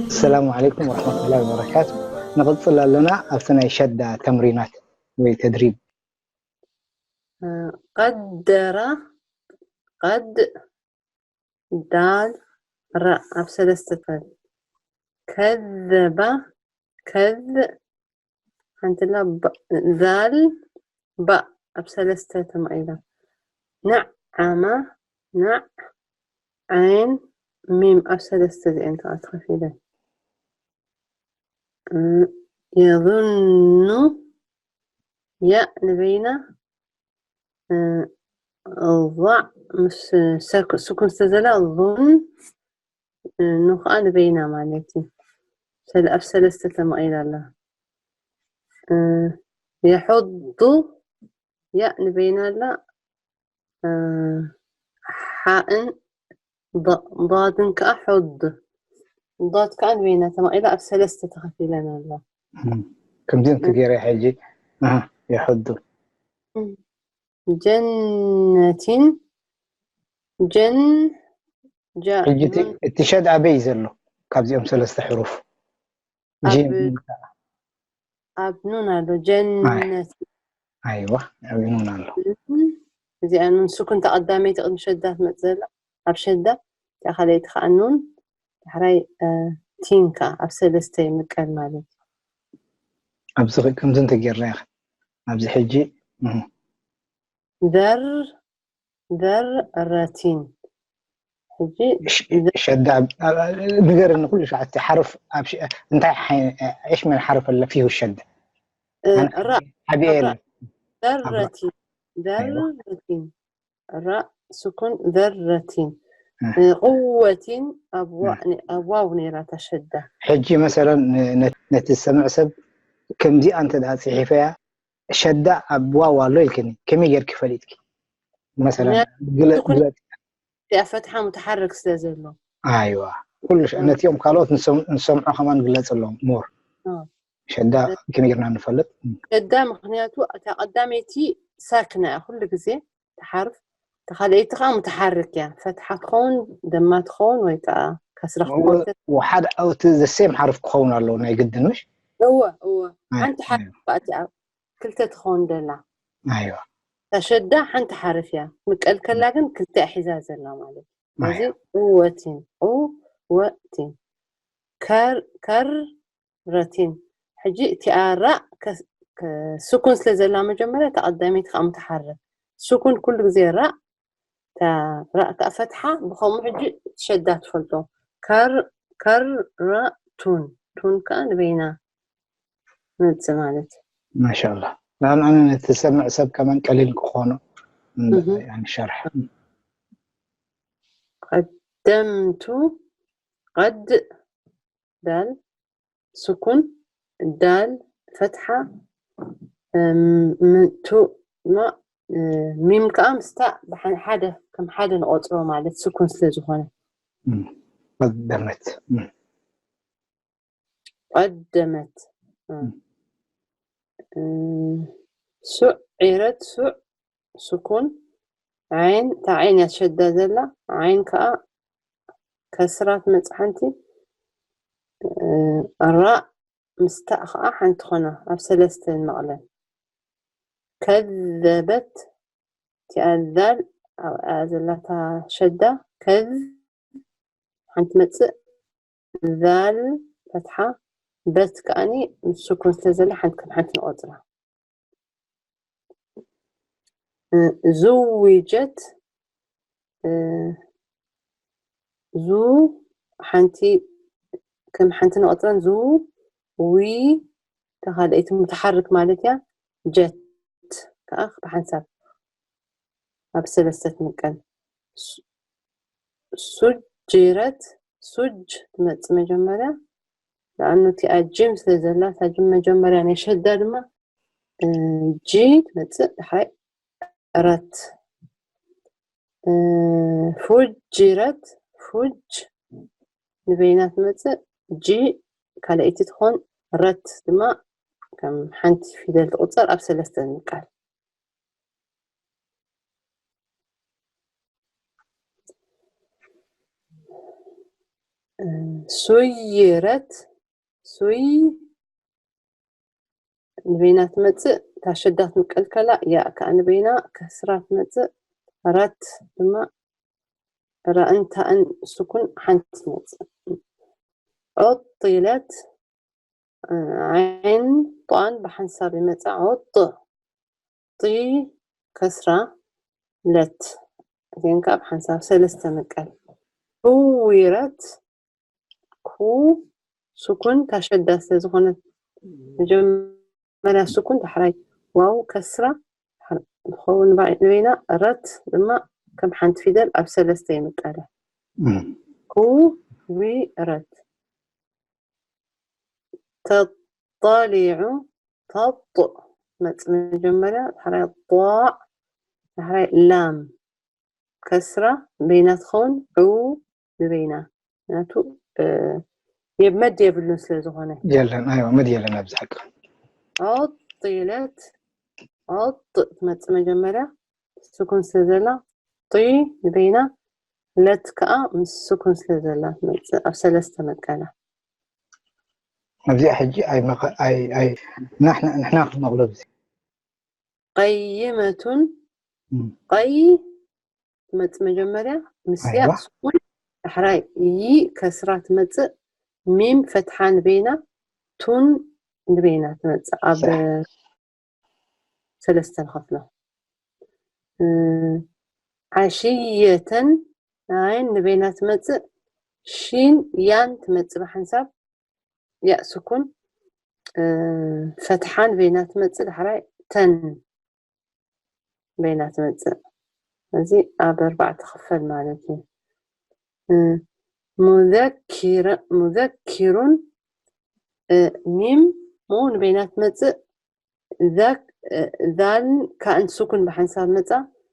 السلام عليكم ورحمة الله وبركاته. نقصل لنا أبسنا يشد تمرينات وتدريب. قدر، قد، دال، ر، ኣብ ሰለስተ ፈል። ከዘበ፣ ከዝ፣ ሓንቲ ላ ብ-፣ ዛል፣ ባእ ኣብ ሰለስተ ተማቒላ። ነዓመ፣ ናዕ፣ ዓይን፣ ሚም ኣብ ሰለስተ እዚአን ከዓ ተኸፊለን። እ፣ የظኑ፣ ያእ ንበይና፣ እ፣ ضዕ ምስ ሰክ-፣ ስኩን ዝተዘላ ظን፣ እ፣ ኑ ከዓ ንበይና ማለት እዩ። ሰለ-፣ ኣብ ሰለስተ ተመቒላ ኣላ። እ፣ የሑዱ፣ ያእ ንበይና ኣላ። እ፣ ሓእን ض-፣ ضادን ከዓ ሑድ። ضاد ከዓ ንበይና ተመቒላ ኣብ ሰለስተ ተኸፊለን ኣላ። እም፣ ከምዚኦም ትገይረ ሕጂ። ኣሃ፣ የሑዱ። እም። ጀነቲን፣ ጀን፣ ጃ፣ ሕጂ እቲ፣ ኑን። እቲ ሸድ ኣበይ እዩ ዘሎ? ካብዚኦም ሰለስተ ሕሩፍ። ጂም። ኣብ፣ ኣብ ኑን ኣሎ፣ ጀነት። ኣይዋ፣ ኣብ ኑን ኣሎ። እዚኣ ኑን ስኩን ተቐዳመይቲ ቅድሚ ሸዳ ትመጽእ ዘላ፣ ኣብ ሸዳ፣ እታ ካልኣይቲ ከዓ ኑን፣ ዳሕራይ፣ እ፣ ቲን ከዓ ኣብ ሰለስተ ይምቀል ማለት እዩ። ኣብዚ ኸ-፣ ከምዚ እንተጌርና ኢኻ። ኣብዚ ሕጂ፣ እህ። ዘር፣ ዘር፣ ረቲን። ሕጂ ሽ-፣ ሸዳ፣ ኣ-፣ ንገረኒ ኩሉ ሻዕ እቲ ሓርፍ ኣብ ሽ-፣ እንታይ ሓይ-፣ እሽ ምን ሓርፍ ኣለ ፊሁ ሸዳ? እ፣ ኣነ ራ፣ ሓቢኤ ራ፣ የለ። ዘር፣ ኣብ ራ-፣ ረቲን። ዘር፣ ኣይዋ። ረቲን። ራ፣ ስኩን፣ ዘር፣ ረቲን። እ። እ፣ ቁወቲን ኣብ ዋ-፣ እ። ነ-፣ ኣብ ዋው ነይራ እታ ሸዳ። ሕጂ መሰለን ነ-፣ ነ-፣ ነቲ ዝሰምዕ ሰብ ከምዚኣ እንተ ደኣ ጽሒፈያ፣ ሸዳ ኣብ ዋው ኣሎ ኢልክኒ፣ ከመይ ጌርኪ ፈሊጥኪ? መሰለን ምኽንያቱ ግለ-፣ ስኩን ግለጽ። እቲኣ ፈትሓ ሙተሓርክ ስለ ዘሎ። ኣይዋ። ኩሉ ሽ-፣ እ። ነቲኦም ካልኦት ንሰም-፣ ንሰምዖ ከማን ግለጽሎም፣ ሞር። እ። ሸዳ እ። ከመይ ጌርና ንፈልጥ? ሸዳ ምኽንያቱ እታ ቀዳመይቲ ሳክና እያ፣ ኩሉ ግዜ ትሓርፍ፣ እታ ካልኣይቲ ከዓ ሙተሓርክ እያ። ፈትሓ ትኸውን፣ ደማ ትኸውን፣ ወይ ከዓ ከስራ ክትመልከት። ወ-፣ ሓደ፣ እቲ ዘሴም ሓርፍ ክኸውን ኣለዎ ናይ ግድን፣ ምሽ? እወ፣ እወ። ኣይ፣ ሓንቲ ሓርፍ ኣይ። እያ እቲኣ ክልተ ትኸውን ደላ። ኣይዋ። እታ ሸዳ ሓንቲ ሓርፍ እያ። ምቀል ከላ ግን ክልተ እያ ሒዛ ዘላ ማለት እዩ። ስለዚ ኣይዋ። እወቲን፣ እወቲን። ከር-፣ ከር-፣ ረቲን። ሕጂ እቲኣ ራእ ከ-፣ ከ-፣ ስኩን ስለ ዘላ መጀመርያ እታ ቀዳመይቲ ከዓ ምትሓርክ። ስኩን ኩሉ ግዜ ራእ፣ እታ ራእ ከዓ ፈትሓ፣ ብኸምኡ ሕጂ እቲ ሸዳ ትፈልጦ። ከር-፣ ከር-፣ ረ-፣ ቱን። ቱን ከዓ ንበይና መጽእ ማለት። ማሻኣላህ። ንኣን ኣነ ነቲ ዝሰምዕ ሰብ ከማን ቀሊል ክኾኖ እንዳ-፣ እህ። ያኒ ሸርሕ። ቀደምቱ፣ ቀድ፣ ዳል፣ ስኩን፣ ዳል፣ ፈትሓ፣ እም፣ ም-፣ ቱ፣ ማ፣ እ፣ ሚም ከዓ ምስታ ብሓ-፣ ሓደ፣ ከም ሓደ ንቆጽሮ ማለት ስኩን ስለ ዝኾነ። እም፣ ቀደመት። እም። ቀደመት። እ። እም። እ፣ ሱዕ፣ ዒረት፣ ሱዕ፣ ስኩን፣ ዓይን፣ እታ ዓይን እያ ትሸዳ ዘላ። ዓይን ከዓ ከስራ ትመጽእ ሓንቲ። እ፣ ራእ ምስ ታእ ከዓ ሓንቲ ኾና ኣብ ሰለስተ ንመቕለን። ከዘበት፣ እቲኣ ዛል ኣብኣ ዘላታ ሸዳ፣ ከዝ ሓንቲ መጽእ፣ ዛል ፈትሓ፣ በት ከኣኒ ምስ ስኩን ስለ ዘላ ሓንቲ ከም ሓንቲ ንቆጽራ። እ፣ ዝውጀት፣ እ፣ ዙ ሓንቲ ከም ሓንቲ ንቆጽረን፣ ዙ፣ ዊ፣ እታ ካልኣይቲ ሙተሓርክ ማለት እያ። ጀት ከኣ ብሓንሳብ ኣብ ሰለስተ ትምቀል። ሱ-፣ ሱጅረት፣ ሱጅ ትመጽእ መጀመርያ። ለኣኑ እቲኣ ጅም ስለ ዘላ፣ እታ ጅም መጀመርያ ናይ ሸዳ ድማ፣ እ፣ ጂ ትመጽእ፣ ድሓይ ረት። እ፣ ፉጅረት፣ ፉጅ ንበይና ትመጽእ፣ ጂ ካልኣይቲ ትኾን፣ ረት ድማ ከም ሓንቲ ፊደል ትቑጸር፣ ኣብ ሰለስተ ንምቃል። እ፣ ሱይረት፣ ሱይ ንበይና ትመጽእ፣ ታሸዳ ትምቀል ከላ፣ ያእ ከኣ ንበይና ከስራ ትመጽእ፣ ረት ድማ ራእን ታእን ስኩን ሓንቲ ትመጽእ። ዑጢለት፣ እ፣ ዓይን ጧን ብሓንሳብ ይመጽእ። ዑጥ፣ ጢ፣ ከስራ፣ ለት። እዚአን ከኣ ብሓንሳብ ሰለስተ ምቀል። ኩዊረት፣ ኩ፣ ስኩን ታሸዳ ስለ ዝኾነት፣ መጀመርያ ስኩን፣ ዳሕራይ ዋው ከስራ፣ ድሓር-፣ ድኸውን ንበይና፣ ረት ድማ ከም ሓንቲ ፊደል ኣብ ሰለስተ ይምቀለ። እም። ኩ፣ ዊ፣ ረት። ተጣሊዑ፣ ተጥ፣ መጽ መጀመርያ፣ ዳሕራይ ጧዕ፣ ዳሕራይ ላም። ከስራ በይና ትኸውን፣ ዑ ንበይና። ምክንያቱ፣ እ፣ የብ-፣ መድ የብሉን ስለ ዝኾነ። የለን፣ ኣይዋ፣ መድ የለን ኣብዚ ሓቂ። ዖጥ ኢለት፣ ዖጥ ትመጽእ መጀመርያ፣ ስኩን ስለ ዘላ፣ ጢ ንበይና፣ ለት ከኣ ምስ ስኩን ስለ ዘላ ትመጽእ፣ ኣብ ሰለስተ መቀላ። ኣብዚኣ ሕጂ ኣይ መኸ-፣ ኣይ፣ ኣይ፣ ንሕና፣ ንሕና ክንመቕሎ ብዚ። ቀይመቱን እም። ቀይ ትመጽእ መጀመርያ፣ ምስ ያእ ኣይዋ። ስኩን፣ ዳሕራይ ይ ከስራ ትመጽእ፣ ሚም ፈትሓ ንበይና፣ ቱን ንበይና ትመጽእ። ኣብ ሰ- ሰለስተ ንኸፍሎ። እ፣ ዓሽየተን፣ ዓይን ንበይና ትመጽእ፣ ሺን ያን ትመጽእ ብሓንሳብ፣ ያእ ስኩን፣ እ፣ ፈትሓ ንበይና ትመጽእ፣ ዳሕራይ ተን በይና ትመጽእ። እዚ ኣብ ኣርባዕተ ክፈል ማለት እዩ። እ፣ ሙዘኪረ-፣ ሙዘኪሩን፣ እ፣ ሚም ሞ ንበይና ትመጽእ፣ ዛክ-፣ እ፣ ዛልን ካእን ስኩን ብሓንሳብ መጻ፣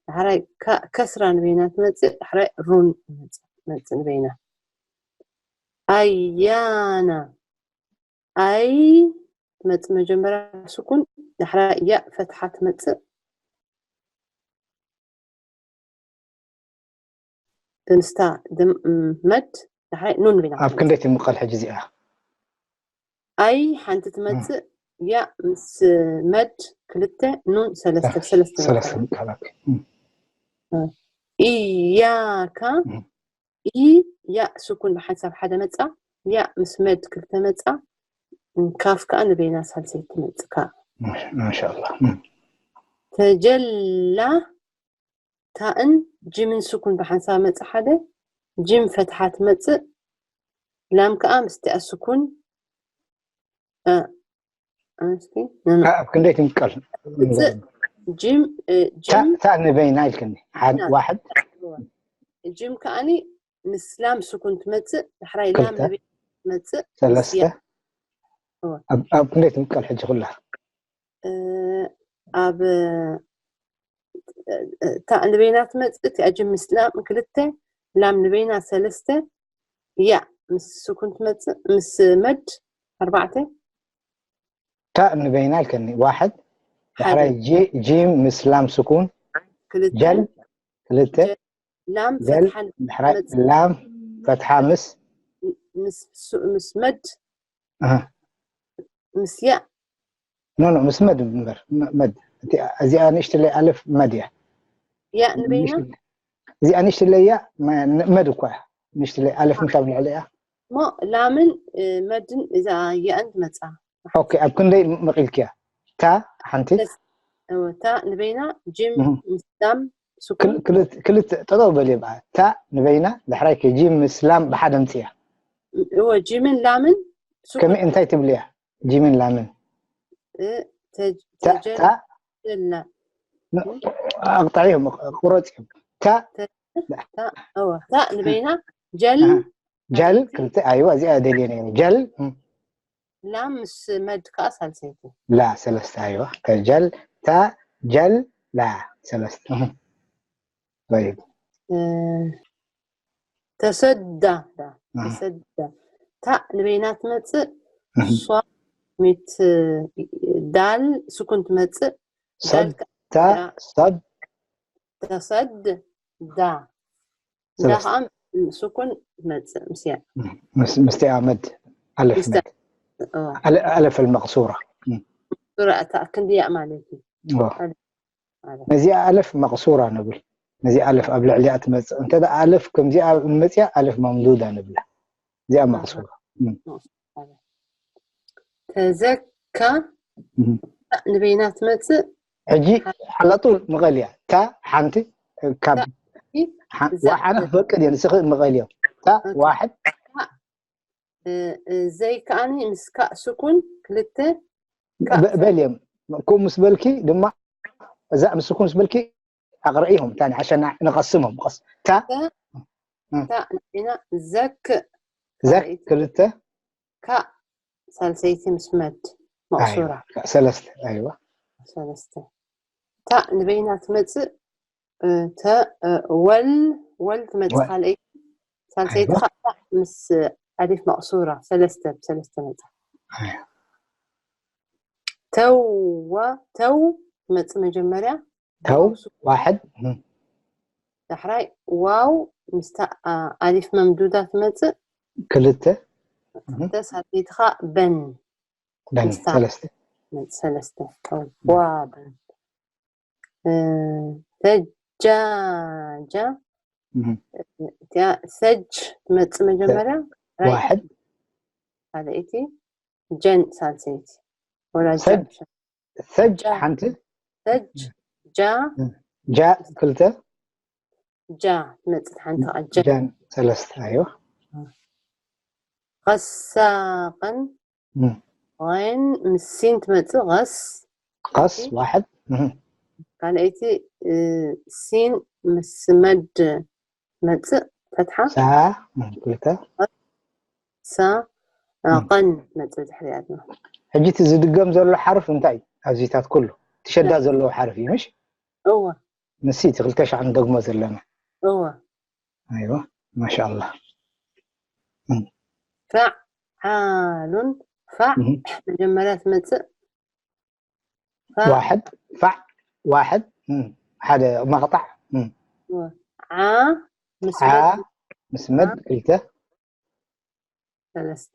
ዳሕራይ ካ-፣ ከስራ ንበይና ትመጽእ፣ ዳሕራይ ሩን መጽእ፣ መጽእ ንበይና። ኣያና፣ ኣይ ትመጽእ መጀመርያ ስኩን፣ ዳሕራይ ያእ ፈትሓ ትመጽእ። ድንስታ ድም-፣ ም-፣ መድ፣ ዳሕራይ ኑን ቢና ኣብ ክንደይ ትምቀል ሕጂ እዚኣ? ኣይ ሓንቲ ትመጽእ፣ ያእ ምስ መድ ክልተ፣ ኑን ሰለስተ፣ እ፣ ሰለስተ ሰለስተ ይምቀል። ምቀል፣ ኦኬ። እም። እ፣ ኢያካ፣ እም። ኢ፣ ያእ ስኩን ብሓንሳብ ሓደ መጻ፣ ያእ ምስ መድ ክልተ መጻ፣ ካፍ ከኣ ንበይና ሳልሰይቲ ትመጽእ ከኣ። ማሽ-፣ ማሻኣላ። እም። ተጀላ፣ ታእን ጂምን ስኩን ብሓንሳብ መጽእ ሓደ፣ ጂም ፈትሓ ትመጽእ፣ ላም ከኣ ምስቲኣ ስኩን፣ እ፣ እስኪ፣ ኖ፣ ኖ። ታ ኣብ ክንደይ ትምቀል? ትመጽእ፣ ጂም፣ እ፣ ታ፣ ጂም፣ ታ ንበይና ኢልክኒ። ሓደ፣ ና። ዋሕድ። ጂም ከኣኒ ምስ ላም ስኩን ትመጽእ፣ ዳሕራይ ላም ክልተ። ንበይና ትመጽእ፣ ሰለስተ። ምስያ። እወ። ኣብ፣ ኣብ ክንደይ ትምቀል ሕጂ ኩላ? እ፣ ኣብ፣ እ፣ እታ ንበይና ትመጽእ፣ እቲኣ ጅም ምስ ላም ክልተ፣ ላም ንበይና ሰለስተ፣ ያ ምስ ስኩን ትመጽእ፣ ምስ መድ ኣርባዕተ። ታእ ንበይና ኢልከኒ፣ ዋሕድ፣ ዳሕራይ ሓደ። ጂ-፣ ጂም ምስ ላም ስኩን፣ ክልተ። ጀል፣ ክልተ። ጀል፣ ላም ጀል፣ ፈትሓ ዳሕራይ ትመጽእ። ላም ፈትሓ ምስ ምስ ሱ-፣ ምስ መድ ኣሃ። ምስ ያእ። ኖ፣ ኖ፣ ምስ መድ እምበር፣ መ-፣ መድ። እቲ፣ እዚኣ ንእሽትለይ ኣለፍ መድ እያ። ያእ ንበይና? ንእሽትለይ፣ እዚኣ ንእሽትለይ ያእ መ-፣ ን-፣ መድ እኳ እያ። ንእሽትለይ ኣለፍ ምንታይ ኣብ ልዕሊ እያ? እሞ ላምን፣ እ፣ መድን እዛ ያእን ትመጻ። ኦኬ፣ ኣብ ክንደይ መቒልክያ? ታ ሓንቲ? እወ፣ ታ ንበይና ጂም እህ። ምስ ላም ስኩን። ክል-፣ ክልት-፣ ክልተ ጠጠው በል እየ በኣ። ታ ንበይና፣ ዳሕራይ ከ ጂም ምስ ላም ብሓደ ኣምጽእያ። እወ፣ ጂምን ላምን ስኩን። ከመይ እንታይ ትብልያ? ጂምን ላምን። እ፣ ተጅ-፣ ታ፣ ተጀል-፣ ታ። ጀላ። ን-፣ ኣቕጣዕዮም፣ ቁረጽዮም። ታ። ተ-፣ ታ፣ እወ፣ ታ ንበይና፣ ጀል፣ ኣሃ። ጀል፣ ሳልሰይቲ። ክልተ፣ ኣይዋ፣ እዚኣ ደልየ ነይረ። ጀል፣ እም። ላም ምስ መድ ከኣ ሳልሰይቲ። ላ፣ ሰለስተ፣ ኣይዋ። ተጀል፣ ታ፣ ጀል፣ ላ፣ ሰለስተ። እም። ጠይብ። እ፣ ተሰዳ፣ ዳ፣ ኣሃ። ተሰዳ። ታ ንበይና ትመጽእ፣ እህ። ሷ ሚት፣ ዳል ስኩን ትመጽእ፣ ዳል ሰድ፣ ከ-፣ ታ፣ ዳ፣ ሰድ። ተሰድ፣ ዳ። ዳ ሰለስተ። ከኣ ስኩን ትመፅእ ምስ ያእ ምስ ምስቲኣ መድ ኣለፍ ምስታ መድ እዋ ኣለ- ኣለፍ المقصورة ሱራ እታ ክንዲ ያእ ማለት እዩ። እዋ። ማለት ነዚኣ ኣለፍ መቅሱራ ንብል። ነዚ ኣለፍ ኣብ ልዕሊኣ ትመፅእ እንተ ደኣ ኣለፍ ከምዚኣ መፅያ ኣለፍ መምዱዳ ንብላ። እዚኣ መቅሱራ። ተዘካ እም። ንበይና ትመፅእ ሕጂ ሓላጡ ምቐል እያ። እታ ሓንቲ ካብ ሓ- ዋሓና ክፈቅድ እየ ንስኺ ምቐል እዮም። እታ ዋሕድ እ፣ እ፣ ዘይ ከኣኒ ምስ ካእ ስኩን ክልተ ካእ በ- በል እዮም። ከምኡ ምስ በልኪ ድማ እዛ ምስ ስኩን ምስ በልኪ ኣቕርኢኹም እታ ዓሸና ንቐስሞም ቀስ እታ እታ ንበይና ዘክ ዘክ ካልኣይቲ ክልተ ካእ ሳልሰይቲ ምስ መድ መቕሱራ ኣይዋ፣ ሰለስተ ኣይዋ ሰለስተ እታ ንበይና ትመፅእ እ፣ ተ እ፣ ወል ወል ትመፅእ ወል። ካልኣይቲ ሳልሰይቲ ኣይዋ። ከዓ ምስ ኣሊፍ መቕሱራ ሰለስተ ብሰለስተ መፃ ኣይዋ። ተዋ ተው ትመፅእ መጀመርያ ተው ዋሕድ እም፣ ዳሕራይ ዋው ምስታ ኣ- ኣሊፍ መምዱዳ ትመፅእ ክልተ ክልተ ሳልሰይቲ ከዓ በን በን ምስታ ሰለስተ ትመፅእ ሰለስተ ተዋ በን እ፣ ተጃጃ እም፣ እቲኣ ሰጅ ትመፅእ መጀመርያ ራይ ዋሕድ ካልኣይቲ ጀን ሳልሰይቲ ወላ ጃ ሰጅ። ሰጅ ጃ። ሓንቲ ሰጅ ጃ ጃ ክልተ ጃ ትመፅእ ሓንቲ ከዓ ጀን ጃን ሰለስተ ኣይዋ። ኸሳቕን እም፣ ን ምስ ሲን ትመፅእ ቐስ ቀስ ዋሕድ እም፣ ካልኣይቲ እ፣ ሲን ምስ መድ መፅእ ፈትሓ ሳ እም፣ ክልተ ሳ እ፣ ቐን መፅእ ድሕሪኣ ድማ ሕጂ እቲ ዝድገም ዘሎ ሓርፍ እንታይ እዩ? ኣብዚታት ኩሉ ትሸዳ ዘለዎ ሓርፍ እዩ ምሽ? እወ ንሲ እቲ ክልተ ሻዕ ንደግሞ ዘለና እወ ኣይዋ ማሻ ኣላህ። ፈዓሉን ፋዕ እም። መጀመርያ ትመፅእ ፋዕ ዋሕድ ፋዕ ዋሕድ እም፣ ሓደ መቕጣዕ እም፣ ዓ ምስ ዓ መድ ምስ መድ ክልተ ሰለስተ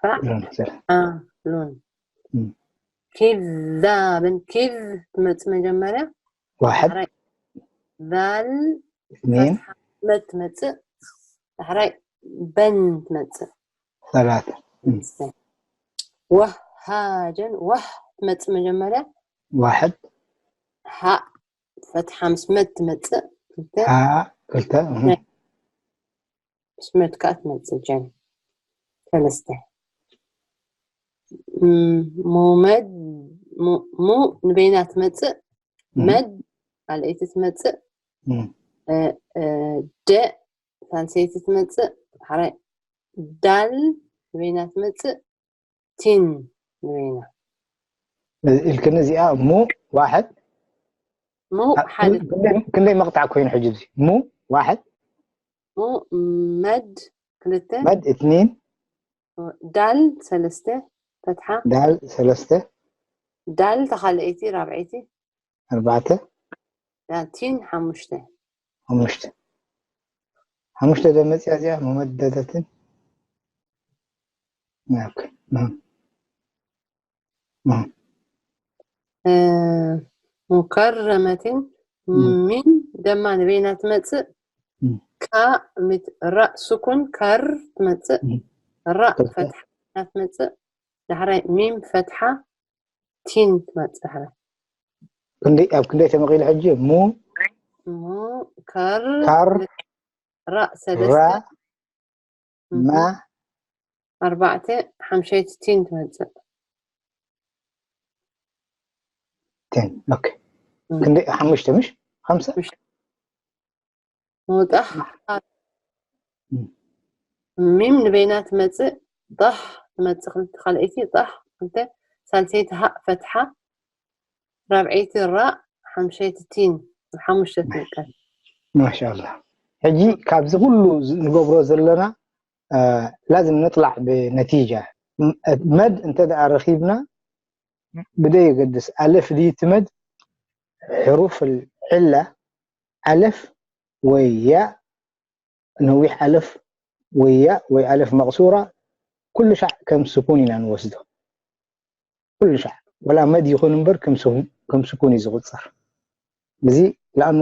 ፋዕ እም፣ ሰለ- ዓሉን እም። ኪዛብን ኪዝ ትመፅእ መጀመርያ ዋሕድ ዳሕራይ ዛል እትኒን መድ ትመፅእ ዳሕራይ በን ትመፅእ ሰላት እም፣ ወሃጀን ወህ ትመፅእ መጀመርያ ዋሕድ ሃ ፈትሓ ምስ መድ ትመፅእ ክልተ ዓ ክልተ እም፣ ምስ መድ ከዓ ትመፅእ ጀን ሰለስተ እም፣ ሙመድ ሙ- ሙ ንበይና ትመፅእ እም፣ መድ ካልኣይቲ ትመፅእ እም፣ እ፣ እ፣ ደ ሳልሰይቲ ትመፅእ ሓራይ ዳል ንበይና ትመፅእ ቲን ንበይና ኢልክኒ እዚኣ ሙ ዋሕድ ሙ ሓደ ክንደይ- ክንደይ መቕጣዕ ኮይኑ ሕጂ እዚ ሙ ዋሕድ ሙ መድ ክልተ መድ እትኒን ዳል ሰለስተ ፈትሓ ዳል ሰለስተ ዳል ተኻልአይቲ ራብዐይቲ ኣርባዕተ ዳቲን ሓሙሽተ ሓሙሽተ ሓሙሽተ ደመፅያ እዚኣ መመደደትን ኦኬ። እህ። እህ። እ፣ ሙከረመትን እም። ሚን ደማ ንበይና ትመፅእ እም። ካ ምት ራእ ስኩን ከር ትመፅእ እም። ራእ ትክክል። ፈትሓ ትመፅእ ዳሕራይ ሚም ፈትሓ ቲን ትመፅእ ዳሕራይ ክንደይ ኣብ ክንደይ ተመቒሉ ሕጂ ሙ ሙ ከር ካር ራእ ራ ሰለስተ ማ ኣርባዕተ ሓምሸይቲ ቲን ትመፅእ ቴን ኦኬ። ክንደይ ሓሙሽተ ምሽ ሓምሳ ምውጣሕ እም። ሚም ንበይና ትመፅእ ጣሕ ትመፅእ ክልተ ካልኣይቲ ጣሕ ክልተ ሳልሰይቲ ሃእ ፈትሓ ራብዐይቲ ራእ ሓምሸይቲ ቲን ሓሙሽተ ትምቀል ማሻላ። ሕጂ ካብዚ ኩሉ ዝ- ንገብሮ ዘለና እ፣ ላዝም ንጥላዕ ብነቲጃ ም- መድ እንተ ደኣ ረኺብና ብደይ የገድስ ኣለፍ ድዩ ትመድ ሕሩፍ ዕላ ኣለፍ ወይ ያ ነዊሕ ኣለፍ ወይ ያእ ወይ ኣለፍ መቕሱራ ኩሉ ሻዕ ከም ስኩን ኢና ንወስዶ። ኩሉ ሻዕ ወላ መድ ይኹን እምበር ከም ስኩን፣ ከም ስኩን እዩ ዝቑጸር። እዚ ለኣኑ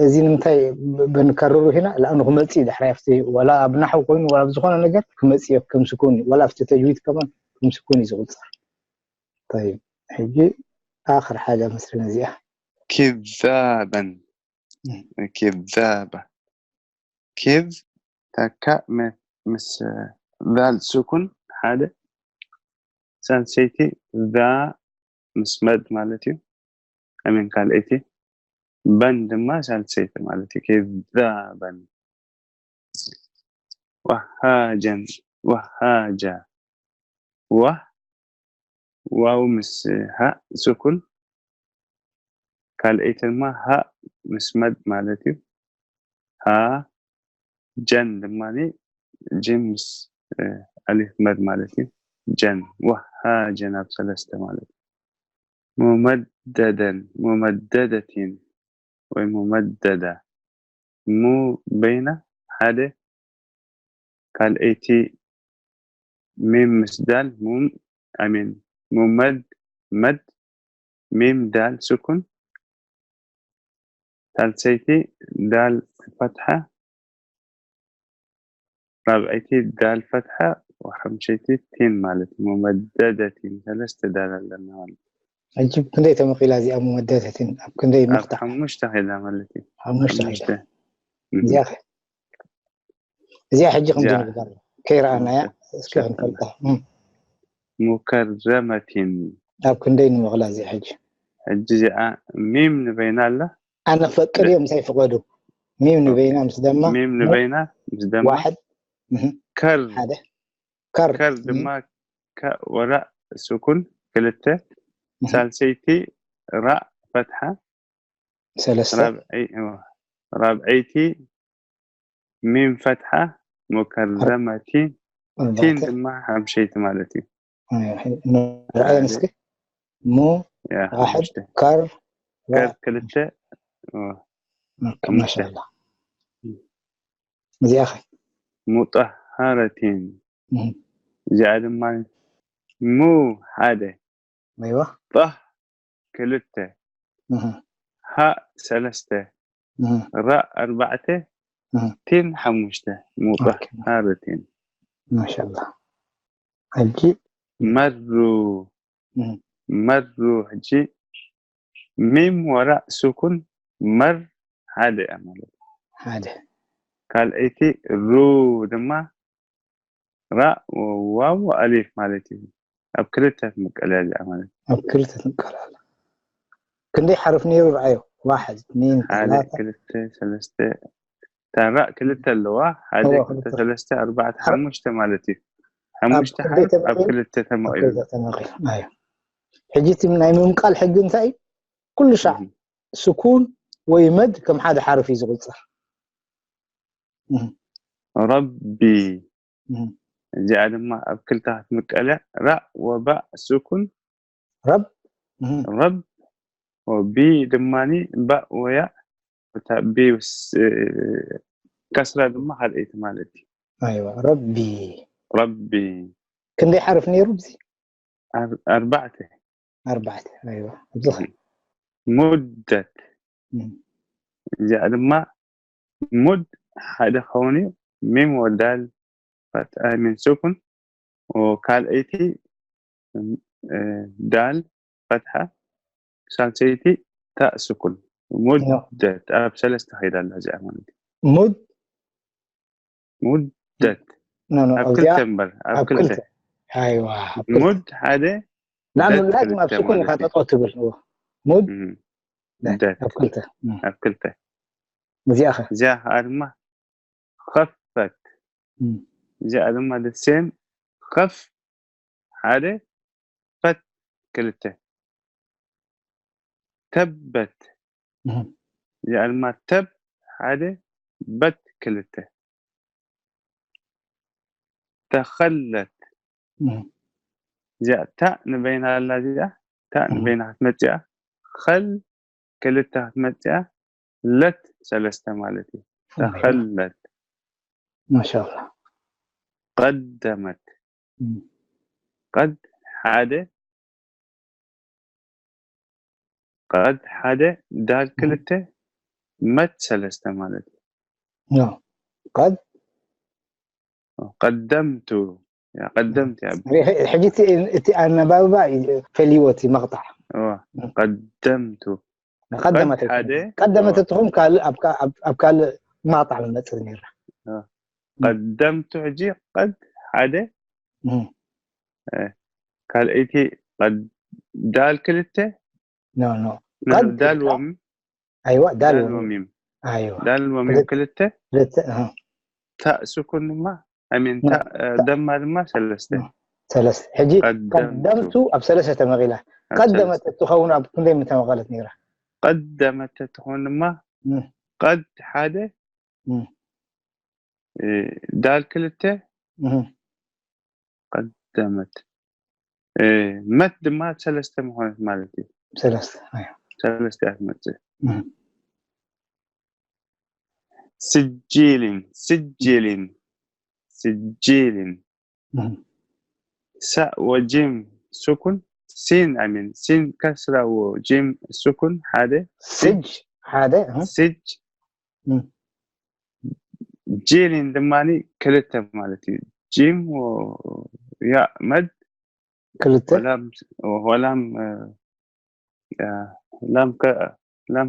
እዚ ንምንታይ ብ-፣ ብንከርሩ ኢና? ለኣኑ ክመጽእ እዩ ድሕሪ ኣብቲ ወላ ኣብ ናሕው ኮይኑ ወላ ኣብ ዝኾነ ነገር ክመጽእ እዩ ከም ስኩን እዩ። ወላ ኣብቲ ተጅዊድ ከማን ከም ስኩን እዩ ዝቑጸር። طيب ሕጂ ኣኽር ሓደ መስለኒ እዚኣ። كذابا. كذابة. كذ تكا م-، مس ذال سكون حاجة. سالسيتي ذا مسمد مالتي. أمين قال إيتي. بند ما سالسيتي مالتي. كذابا. وهاجا. وهاجا. وه واو مس هاء سكون. ካልኣይቲ ድማ ሃእ ምስ መድ ማለት እዩ። ሃ ጀን ድማ ጂም ምስ ኣሊፍ መድ ማለት እዩ። ጀን ወሃ ጀን ኣብ ሰለስተ ማለት እዩ። ሙመደደን ሙመደደቲን ወይ ሙመደዳ ሙ በይና ሓደ ካልኣይቲ ሚም ምስ ዳል ሙም ኣሚን ሙመድ መድ ሚም ዳል ስኩን ሳልሰይቲ ዳል ፈትሐ ራብዐይቲ ዳል ፈትሐ ወሓምሸይቲ ቲን ማለት እዩ። ሙመደደቲን ሰለስተ ዳል ኣለና ማለት እዩ። ሕጂ ክንደይ ተመቒላ እዚኣ ሙመደደቲን ኣብ ክንደይ ኣብ ምቕጣዕ ሓሙሽተ ኸይዳ ማለት እዩ። ሓሙሽተ ሓሙሽተ ኸይዳ እዚኣ ኸ እዚኣ ሕጂ ከምዚ ንግበር ከይረኣናያ እስኪ ክንፈልጣ እም። ሙከረመቲን ኣብ ክንደይ ንምቕላ እዚኣ ሕጂ ሕጂ እዚኣ ሚም ንበይና ኣላ ኣነ ክፈቅድ እየ ምሳይ ፍቐዱ ሚም ንበይና ምስ ደማ ሚም ንበይና ምስ ደማ ዋሕድ እህ፣ ከር ሓደ ከር ከር ድማ ከ ወራእ ስኩን ክልተ ሳልሰይቲ ራእ ፈትሓ ሰለስተ ራብዐይ- ራብዐይቲ ሚም ፈትሓ ሙከረመቲ ቲን ድማ ሓምሸይቲ ማለት እዩ። ንርኣየን እስኪ ሙ ያ ዋሕድ ሓሙሽተ ከር ከር ክልተ ኦ፣ ማሻላ እዚኣ ኸ ሙጠሃረቲን እህ፣ እዚኣ ድማ ሙ ሓደ ኣይዋ ጣህ ክልተ እህ፣ ሃእ ሰለስተ እህ፣ ራእ ኣርባዕተ እህ። ቲን ሓሙሽተ ሙጠሃረቲን ማሻላ ሕጂ መሩ እህ፣ መሩ ሕጂ ሚም ወራእ ስኩን መር ሓደ እያ ማለት እዩ። ሓደ ካልኣይቲ ሩ ድማ ራእ ዋው ኣሊፍ ማለት እዩ። ኣብ ክልተ ትምቀል እያ እዚኣ ማለት እዩ። ኣብ ክልተ ትምቀል ኣላ ክንደይ ሓርፍ ነይሩ ረኣዮ ዋሕድ ኒን ሓደ ثلاثة ክልተ ሰለስተ እታ ራእ ክልተ ኣለዋ ሓደ እዎ፣ ክልተ ክልተ። ሰለስተ ኣርባዕተ ሓር- ሓሙሽተ ማለት እዩ። ሓሙሽተ ክንደይ ሓርፍ ኣብ ተመቒሉ? ክልተ ተመቒሉ ኣሎ። ተመቒሉ ኣዮ ሕጂ እቲ ናይ ምምቃል ሕጊ እንታይ እዩ? ኩሉ ሻዕ እህ። ስኩን ወይ መድ ከም ሓደ ሓርፍ እዩ ዝቁፀር እህ፣ ረቢ እህ። እዚኣ ድማ ኣብ ክልተ ክትምቀል እያ። ራእ ወባእ ስኩን ረብ እህ፣ ረብ ወቢ ድማኒ ባእ ወያ እታ ቢ ስ- ከስራ ድማ ካልኣይቲ ማለት እዩ። ኣይዋ ረቢ ረቢ ክንደይ ሓርፍ ነይሩ እዚ ኣር- ኣርባዕተ ኣርባዕተ ኣይዋ ኣብዚ ኸ ሙደት እህ፣ እዚኣ ድማ ሙድ ሓደ ክኸውን እዩ። ሚም ወዳል ፈትሐ ሚን ስኩን ካልኣይቲ እ፣ ዳል ፈትሐ ሳልሰይቲ ታእ ስኩን ሙደት ኣብ ሰለስተ ከይዳ ኣላ እዚኣ ማለት እዩ። ሙድ ሙደት ኖ ኖ ኣብ ኣብዚኣ ክልተ እምበር ኣብ ኣብ ክልተ ክልተ ኣይዋ ኣብ ክልተ ሙድ ሓደ ንኣኑ ደት ላዝም ኣብ ክልተ ስኩን ማለት ኢኻ እዩ። ጠጠው ትብል እዎ። ሙድ እም፣ ደ- ደት ኣብ ክልተ እም። ኣብ ክልተ እዚኣ ኸ እዚኣ ከዓ ድማ ኸፈት እም። እዚኣ ድማ ደሴም ኸፍ ሓደ ፈት ክልተ ተበት እም። እዚኣ ድማ ተብ ሓደ በት ክልተ ተኸለት እም። እዚኣ ታእ ንበይና ኣላ እዚኣ ታእ እም። ንበይና ክትመፅኣ ኸል ክልተ ክትመፅኣ ለት ሰለስተ ማለት እዩ። ተኸለት ማሻላ። ቀደመት። ቀድ ሓደ፣ ቀድ ሓደ፣ ዳል ክልተ፣ መት ሰለስተ ማለት እዩ። ቀድ ቀደምቱ ቀደምት። ሕጂ እቲ ኣነባብባ ፈልይዎ እቲ መቕጣዕ። ቀደምቱ ቀደመት ትኸውን ካልእ ኣብ ካልእ መቕጣዕ መመፅእ ነራ። ቀደምቱ ሕጂ ቀድ ሓደ፣ ካልኣይቲ ዳል ክልተ፣ ዳል ወሚም ኣይዋ ዳል ወሚም ኣይዋ ዳል ወሚም ክልተ፣ ታእ ስኩን ድማ ኣሚን፣ ታእ ደማ ድማ ሰለስተ። ሰለስተ። ሕጂ ቀደምቱ ኣብ ሰለስተ ተመቒላ። ቀደመት እትኸውን ኣብ ክንደይ ምተመቐለት ነይራ? ቀደመት እትኸውን ድማ ቀድ ሓደ፣ ዳል ክልተ፣ ቀደመት፣ መት ድማ ሰለስተ ምኾነት ማለት እዩ። ሰለስተ ሰለስተ እያ ትመፅእ። ስጂሊን፣ ስጂሊን፣ ስጂሊን። ሳእ ወጂም ስኩን፣ ሲን ኣሚን፣ ሲን ከስራ ወጂም ስኩን ሓደ፣ ስጅ ሓደ፣ ስጅ። ጂሊን ድማ ክልተ ማለት እዩ። ጂም ያ መድ ክልተ ወላም ላም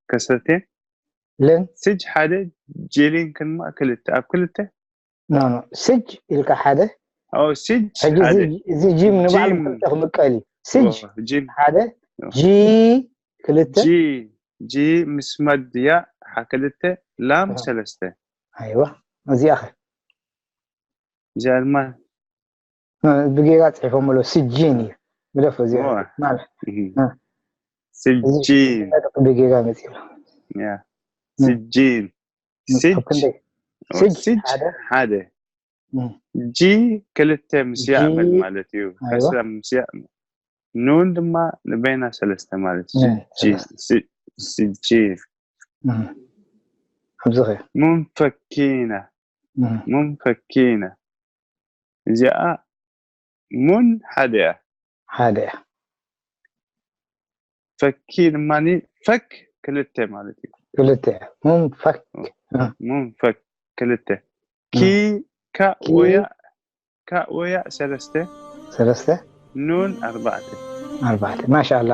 ከስረቴን ልን ስጅ ሓደ፣ ጂሊን ክንማ ክልተ፣ ኣብ ክልተ ስጅ ኢልካ ሓደ። ስጅ እዚ ጂም ንባዕሉ ክልተ ክምቀል እዩ። ስጅ ሓደ፣ ጂ ክልተ፣ ጂ ምስ መድያ ክልተ፣ ላም ሰለስተ። ኣይዋ እዚኣ ኸ እዚኣ ድማ ብጌጋ ጽሒፎም ኣሎ። ስጂን እዩ ግደፎ። እዚኣ ማለት ስጂን ብጌጋ መጺኡ። ስጂን ስጅ ስጅ ሓደ፣ ጂ ክልተ ምስ ያእመድ ማለት እዩ። ከስራ ምስ ያእመድ፣ ኑን ድማ ንበይና ሰለስተ ማለት እዩ። ስጂ ሙንፈኪና፣ ሙንፈኪና። እዚኣ ሙን ሓደ እያ። ሓደ እያ። ፈኪ ድማ ፈክ ክልተ ማለት እዩ። ክልተ እያ። ሙን ፈክ ሙን ፈክ ክልተ። ኪ፣ ካ ወያ፣ ካ ወያ ሰለስተ። ሰለስተ። ኑን ኣርባዕተ። ኣርባዕተ። ማሻኣላ።